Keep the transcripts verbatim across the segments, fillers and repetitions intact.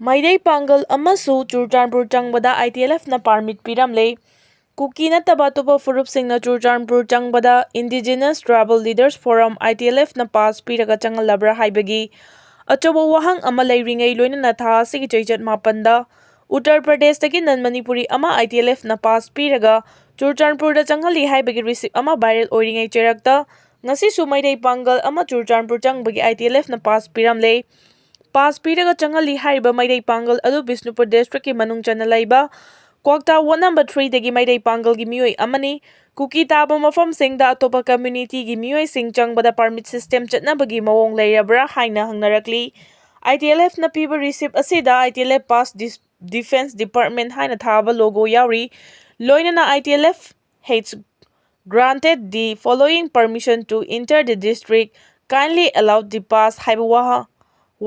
ꯃꯩꯇꯩ ꯄꯥꯡꯒꯜ ꯑꯃꯁꯨ ꯆꯨꯔꯆꯥꯟꯄꯨꯔ ꯆꯪꯕꯗ ITLFꯅ permit ꯄꯤꯔꯝꯂꯦ꯫ ꯀꯨꯀꯤ ꯅꯠꯇꯕ ꯑꯇꯣꯞꯄ ꯐꯨꯔꯨꯞꯁꯤꯡꯅ ꯆꯨꯔꯆꯥꯟꯄꯨꯔ ꯆꯪꯕꯗ Indigenous Tribal Leaders Forum, ITLFꯅ pass ꯄꯤꯔꯒ ꯆꯪꯍꯜꯂꯕ꯭ꯔꯥ ꯍꯥꯏꯕꯒꯤ ꯑꯆꯧꯕ ꯋꯥꯍꯪ ꯑꯃ ꯂꯩꯔꯤꯉꯩ ꯂꯣꯏꯅꯅ ꯊꯥ ꯑꯁꯤꯒꯤ ꯆꯩꯆꯠ ꯃꯥꯄꯟꯗ ꯎꯠꯇꯔ ꯄ꯭ꯔꯗꯦꯁꯇꯒꯤ non Manipuri ꯑꯃ ITLFꯅ pass ꯄꯤꯔꯒ ꯆꯨꯔꯆꯥꯟꯄꯨꯔꯗ ꯆꯪꯍꯜꯂꯤ ꯍꯥꯏꯕꯒꯤ receipt ꯑꯃ viral ꯑꯣꯏꯔꯤꯉꯩ ꯆꯩꯔꯛꯇ ꯉꯁꯤꯁꯨ ꯃꯩꯇꯩ ꯄꯥꯡꯒꯜ ꯑꯃ ꯆꯨꯔꯆꯥꯟꯄꯨꯔ ꯆꯪꯕꯒꯤ ITLFꯅ pass ꯄꯤꯔꯝꯂꯦ꯫ Pass ꯄꯤꯔꯒ ꯆꯪꯍꯜꯂꯤ ꯍꯥꯏꯔꯤꯕ ꯃꯩꯇꯩ ꯄꯥꯡꯒꯜ ꯑꯗꯨ ꯕꯤꯁꯅꯨꯄꯨꯔ districtꯀꯤ ꯃꯅꯨꯡ ꯆꯟꯅ ꯂꯩꯕ ꯀ꯭ꯋꯥꯛꯇꯥ ward number threeꯗꯒꯤ ꯃꯩꯇꯩ ꯄꯥꯡꯒꯜꯒꯤ ꯃꯤꯑꯣꯏ ꯑꯃꯅꯤ꯫ ꯀꯨꯀꯤ ꯇꯥꯕ ꯃꯐꯝꯁꯤꯡꯗ ꯑꯇꯣꯞꯄ communityꯒꯤ ꯃꯤꯑꯣꯏꯁꯤꯡ ꯆꯪꯕꯗ permit system ꯆꯠꯅꯕꯒꯤ ꯃꯑꯣꯡ ꯂꯩꯔꯕ꯭ꯔꯥ ꯍꯥꯏꯅ ꯍꯪꯅꯔꯛꯂꯤ꯫ ITLFꯅ ꯄꯤꯕ receipt ꯑꯁꯤꯗ ITLF pass dis-, Defence Department ꯍꯥꯏꯅ ꯊꯥꯕ logo ꯌꯥꯎꯔꯤ꯫ ꯂꯣꯏꯅꯅ ITLF has granted the following permission to enter the district, kindly allow the pass ꯍꯥꯏꯕ ꯋꯥꯍ-,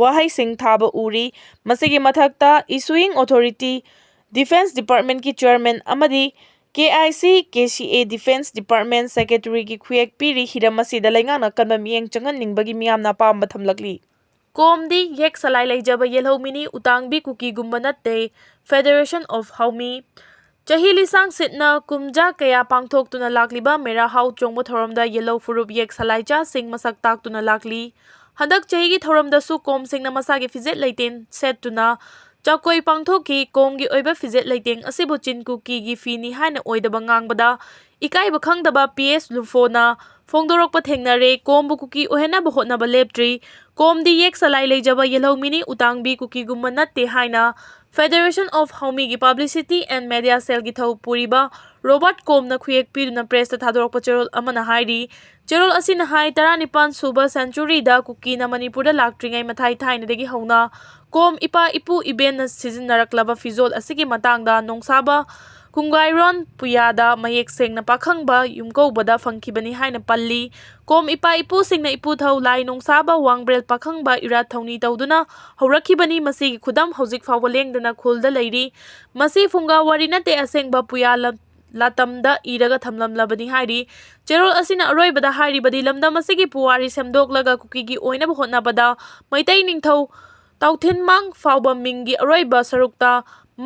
ꯋꯥꯍꯩꯁꯤꯡ ꯊꯥꯕ ꯎꯔꯤ꯫ ꯃꯁꯤꯒꯤ ꯃꯊꯛꯇ issuing authority, Defence Departmentꯀꯤ chairman ꯑꯃꯗꯤ KIC, KCA Defence Department secretaryꯒꯤ ꯈꯨꯌꯦꯛ ꯄꯤꯔꯤ꯫ ꯍꯤꯔꯝ ꯑꯁꯤꯗ ꯂꯩꯉꯥꯛꯅ ꯑꯀꯟꯕ ꯃꯤꯠꯌꯦꯡ ꯆꯪꯍꯟꯅꯤꯡꯕꯒꯤ ꯃꯤꯌꯥꯝꯅ ꯑꯄꯥꯝꯕ ꯊꯝꯂꯛꯂꯤ꯫ ꯀꯣꯝꯗꯤ ꯌꯦꯛ ꯁꯂꯥꯏ ꯂꯩꯖꯕ ꯌꯦꯜꯍꯧꯃꯤꯅꯤ, ꯎꯇꯥꯡꯕꯤ ꯀꯨꯀꯤꯒꯨꯝꯕ ꯅꯠꯇꯦ, Federation of Haumi꯫ ꯆꯍꯤ ꯂꯤꯁꯥꯡ ꯁꯤꯠꯅ ꯀꯨꯝꯖꯥ ꯀꯌꯥ ꯄꯥꯡꯊꯣꯛꯇꯨꯅ ꯂꯥꯛꯂꯤꯕ ꯃꯦꯔꯥ ꯍꯥꯎ ꯆꯣꯡꯕ ꯊꯧꯔꯝꯗ ꯌꯦꯜꯍꯧ ꯐꯨꯔꯨꯞ ꯌꯦꯛ ꯁꯂꯥꯏꯆꯥꯁꯤꯡ ꯃꯁꯛ ꯇꯥꯛꯇꯨꯅ ꯂꯥꯛꯂꯤ꯫ ꯍꯟꯗꯛ ꯆꯍꯤꯒꯤ ꯊꯧꯔꯝꯗꯁꯨ ꯀꯣꯝꯁꯤꯡꯅ ꯃꯁꯥꯒꯤ ꯐꯤꯖꯦꯠ ꯂꯩꯇꯦꯡ ꯁꯦꯠꯇꯨꯅ ꯆꯥꯛꯀꯣꯏ ꯄꯥꯡꯊꯣꯛꯈꯤ꯫ ꯀꯣꯝꯒꯤ ꯑꯣꯏꯕ ꯐꯤꯖꯦꯠ ꯂꯩꯇꯦꯡ ꯑꯁꯤꯕꯨ ꯆꯤꯟ ꯀꯨꯀꯤꯒꯤ ꯐꯤꯅꯤ ꯍꯥꯏꯅ ꯑꯣꯏꯗꯕ ꯉꯥꯡꯕꯗ ꯏꯀꯥꯏꯕ ꯈꯪꯗꯕ PS ꯂꯨꯐꯣꯅ ꯐꯣꯡꯗꯣꯔꯛꯄ ꯊꯦꯡꯅꯔꯦ꯫ ꯀꯣꯝꯕꯨ ꯀꯨꯀꯤ ꯑꯣꯏꯍꯟꯅꯕ ꯍꯣꯠꯅꯕ ꯂꯦꯞꯇ꯭ꯔꯤ꯫ ꯀꯣꯝꯗꯤ ꯌꯦꯛ ꯁꯂꯥꯏ ꯂꯩꯖꯕ ꯌꯦꯜꯍꯧꯃꯤꯅꯤ, ꯎꯇꯥꯡꯕꯤ ꯀꯨꯀꯤꯒꯨꯝꯕ ꯅꯠꯇꯦ ꯍꯥꯏꯅ Federation of Haumiꯒꯤ publicity and media cellꯒꯤ ꯊꯧ ꯄꯨꯔꯤꯕ ꯔꯣꯕꯥꯔꯠ ꯀꯣꯝꯅ ꯈꯨꯌꯦꯛ ꯄꯤꯗꯨꯅ pressꯇ ꯊꯥꯗꯣꯔꯛꯄ ꯆꯦꯔꯣꯜ ꯑꯃꯅ ꯍꯥꯏꯔꯤ꯫ ꯆꯦꯔꯣꯜ ꯑꯁꯤꯅ ꯍꯥꯏ, ꯇꯔꯥꯅꯤꯄꯥꯟ ꯁꯨꯕ centuryꯗ ꯀꯨꯀꯤꯅ ꯃꯅꯤꯄꯨꯔꯗ ꯂꯥꯛꯇ꯭ꯔꯤꯉꯩ ꯃꯊꯥꯏ ꯊꯥꯏꯅꯗꯒꯤ ꯍꯧꯅ ꯀꯣꯝ ꯏꯄꯥ ꯏꯄꯨ ꯏꯕꯦꯟꯅ ꯁꯤꯖꯤꯟꯅꯔꯛꯂꯕ ꯐꯤꯖꯣꯜ ꯑꯁꯤꯒꯤ ꯃꯇꯥꯡꯗ ꯅꯣꯡꯁꯥꯕ ꯀꯨꯡꯒꯥꯏꯔꯣꯟ ꯄꯨꯌꯥꯗ ꯃꯌꯦꯛ ꯁꯦꯡꯅ ꯄꯥꯈꯪꯕ ꯌꯨꯝꯀꯧꯕꯗ ꯐꯪꯈꯤꯕꯅꯤ ꯍꯥꯏꯅ ꯄꯜꯂꯤ꯫ ꯀꯣꯝ ꯏꯄꯥ ꯏꯄꯨꯁꯤꯡꯅ ꯏꯄꯨꯊꯧ ꯂꯥꯏ ꯅꯣꯡꯁꯥꯕ ꯋꯥꯡꯕ꯭ꯔꯦꯜ ꯄꯥꯈꯪꯕ ꯏꯔꯥꯠ ꯊꯧꯅꯤ ꯇꯧꯗꯨꯅ ꯍꯧꯔꯛꯈꯤꯕꯅꯤ꯫ ꯃꯁꯤꯒꯤ ꯈꯨꯗꯝ ꯍꯧꯖꯤꯛ ꯐꯥꯎꯕ ꯂꯦꯡꯗꯅ ꯈꯨꯜꯗ ꯂꯩꯔꯤ꯫ ꯃꯁꯤ ꯐꯨꯡꯒꯥ ꯋꯥꯔꯤ ꯅꯠꯇꯦ, ꯑꯁꯦꯡꯕ ꯄꯨꯌꯥ ꯂꯝ-, ꯂꯥꯇꯝꯗ ꯏꯔꯒ ꯊꯝꯂꯝꯂꯕꯅꯤ ꯍꯥꯏꯔꯤ꯫ ꯆꯦꯔꯣꯜ ꯑꯁꯤꯅ ꯑꯔꯣꯏꯕꯗ ꯍꯥꯏꯔꯤꯕꯗꯤ ꯂꯝꯗꯝ ꯑꯁꯤꯒꯤ ꯄꯨꯋꯥꯔꯤ ꯁꯦꯝꯗꯣꯛꯂꯒ ꯀꯨꯀꯤꯒꯤ ꯑꯣꯏꯅꯕ ꯍꯣꯠꯅꯕꯗ ꯃꯩꯇꯩ ꯅꯤꯡꯊꯧ ꯇꯥꯎꯊꯤꯟ ꯃꯥꯡ ꯐꯥꯎꯕ ꯃꯤꯡꯒꯤ ꯑꯔꯣꯏꯕ ꯁꯔꯨꯛꯇ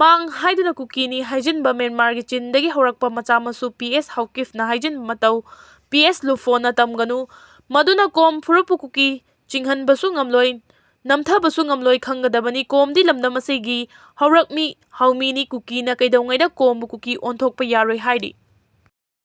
ꯃꯥꯡ ꯍꯥꯏꯗꯨꯅ ꯀꯨꯀꯤꯅꯤ ꯍꯥꯏꯖꯤꯟꯕ ꯃ꯭ꯌꯥꯟꯃꯥꯔꯒꯤ ꯆꯤꯟꯗꯒꯤ ꯍꯧꯔꯛꯄ ꯃꯆꯥ ꯃꯁꯨ ꯄꯤ ꯑꯦꯁ ꯍꯧꯀꯤꯐꯅ ꯍꯥꯏꯖꯤꯟꯕ ꯃꯇꯧ ꯄꯤ ꯑꯦꯁ ꯂꯨꯐꯣꯟꯅ ꯇꯝꯒꯅꯨ꯫ ꯃꯗꯨꯅ ꯀꯣꯝ ꯐꯨꯔꯨꯞꯄꯨ ꯀꯨꯀꯤ ꯆꯤꯡꯍꯟꯕꯁꯨ ꯉꯝꯂꯣꯏ, ꯅꯝꯊꯕꯁꯨ ꯉꯝꯂꯣꯏ ꯈꯪꯒꯗꯕꯅꯤ꯫ ꯀꯣꯝꯗꯤ ꯂꯝꯗꯝ ꯑꯁꯤꯒꯤ ꯍꯧꯔꯛꯃꯤ ꯍꯧꯃꯤꯅꯤ꯫ ꯀꯨꯀꯤꯅ ꯀꯩꯗꯧꯉꯩꯗ ꯀꯣꯝꯕꯨ ꯀꯨꯀꯤ ꯑꯣꯟꯊꯣꯛꯄ ꯌꯥꯔꯣꯏ ꯍꯥꯏꯔꯤ꯫